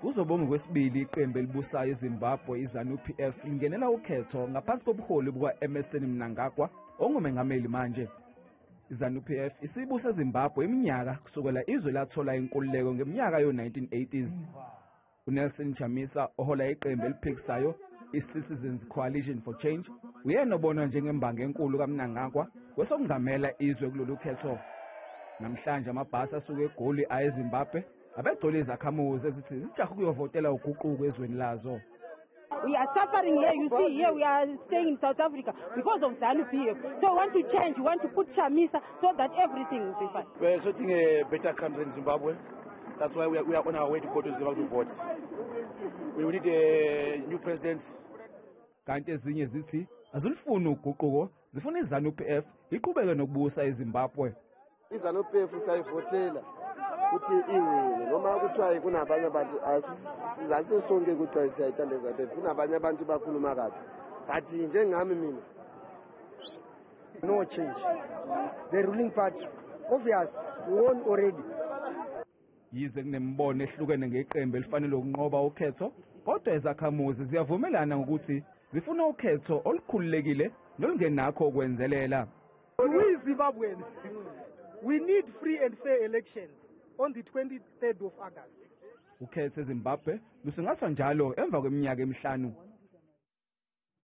Kuzobe kwesibili iqembu elibusayo eZimbabwe, iZANU-PF, lingenela ukhetho ngaphansi kobuholi buka-Emmerson Mnangagwa ongumengameli manje. IZANU-PF isibuse eZimbabwe iminyaka kusukela izwe lathola inkululeko ngeminyaka yo-1980s. UNelson Chamisa, ohola iqembu eliphikisayo i-Citizens Coalition for Change, uyena obonwa njengembangi enkulu kaMnangagwa kwesokungamela izwe kulolu khetho. Namhlanje amabhasi asuke eGoli aye eZimbabwe abegcwele izakhamuzi ezithi zijahe ukuyovotela uguquko ezweni lazo. We are suffering here. You see, here we are staying in South Africa because of ZANU PF. So we want to change. We want to put Chamisa so that everything will be fine. We're expecting a better country in Zimbabwe. That's why we are on our way to go to Zimbabwe to vote. We need a new president. Kanti ezinye zithi azilufuni uguquko, zifuna iZANU-PF iqhubeke nokubusa eZimbabwe. IZANU-PF siyayivotela ukuthi iwine, noma kuthiwa kunabanye abantu, asisonke kuthiwa siyayithanda iZANU-PF, kunabanye abantu bakhuluma kabi, but njengami mina. No change. The ruling party, obvious, won already. Yize kunemibono ehlukene ngeqembu elifanele ukunqoba ukhetho, kodwa izakhamuzi ziyavumelana ngokuthi zifuna ukhetho olukhululekile nolungenakho ukwenzelela. We Zimbabweans, we need free and fair elections on the 23rd of August. Ukhetho eZimbabwe lusingathwa njalo emva kweminyaka emihlanu.